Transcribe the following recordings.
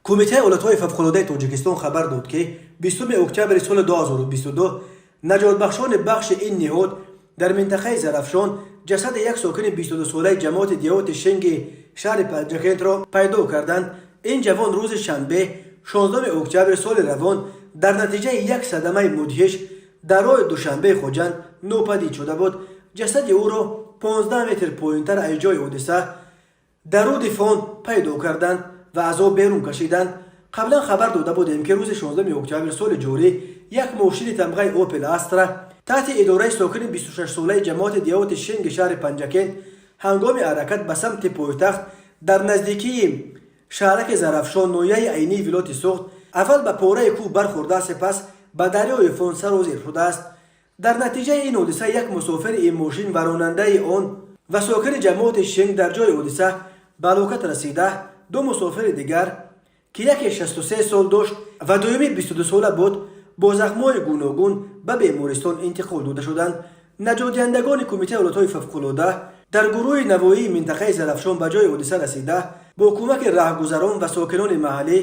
Кумитаи ҳолатҳои фавқулодаи Тоҷикистон хабар дод, ки 20 октябри соли 2022 наҷотбахшони бахши ин ниҳод дар минтақаи Зарафшон ҷасади як сокини 22-солаи ҷамоати деҳоти Шенги шаҳри Панҷакентро пайдо карданд. Ин ҷавон рӯзи шанбе, 16 октябри соли равон, дар натиҷаи як садамаи мудҳиш дар роҳи Душанбеи Хоҷанд нопадид шуда буд. Ҷасади ӯро 15 метр поёнтар аз ҷои ҳодиса дар руди Фон пайдо карданд ва аз об берун кашиданд. Қаблан хабар дода будем, ки рӯзи 16 октябри соли ҷорӣ як мошини тамғаи Опел Астра таҳти идораи сокини 26-солаи ҷамоати деҳоти Шенги шаҳри Панҷакент ҳангоми ҳаракат ба самти пойтахт дар наздикии шаҳраки Зарафшон, ноҳияи Айнии вилояти Суғд, аввал ба пораи кӯҳ бархӯрда, сипас ба дарёи Фон сарозер шудааст. Дар натиҷаи ин ҳодиса як мусофири ин мошин ва ронандаи он ва сокини ҷамоати Шенг дар ҷои ҳодиса ба ҳалокат расида, ду мусофири дигар, ки яке 63 сол дошт ва дуюми 22 сола буд, бо захмҳои гуногун ба бемористон интиқол дода шуданд. Наҷотдиҳандагони Кумитаи ҳолатҳои фавқулода дар гурӯҳи навоии минтақаи Зарафшон ба ҷои ҳодиса расида, бо кӯмаки раҳгузарон ва сокинони маҳаллӣ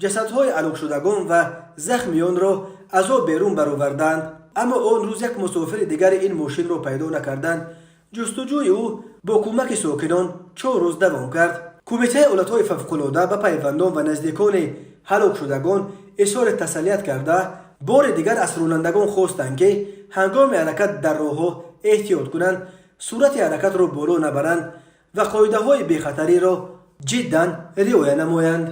ҷасадҳои ҳалокшудагон ва захмиёнро аз об берун бароварданд. Аммо он рӯз як мусофири дигари ин мошинро пайдо накарданд. Ҷустуҷӯи ӯ бо кӯмаки сокинон 4 рӯз давом кард. Кумитаи ҳолатҳои фавқулода ба пайвандон ва наздикони ҳалокшудагон изҳори тасаллият карда, бори дигар аз ронандагон хостанд, ки ҳангоми ҳаракат дар роҳҳо эҳтиёт кунанд, суръати ҳаракатро боло набаранд ва қоидаҳои бехатариро ҷиддан риоя намоянд.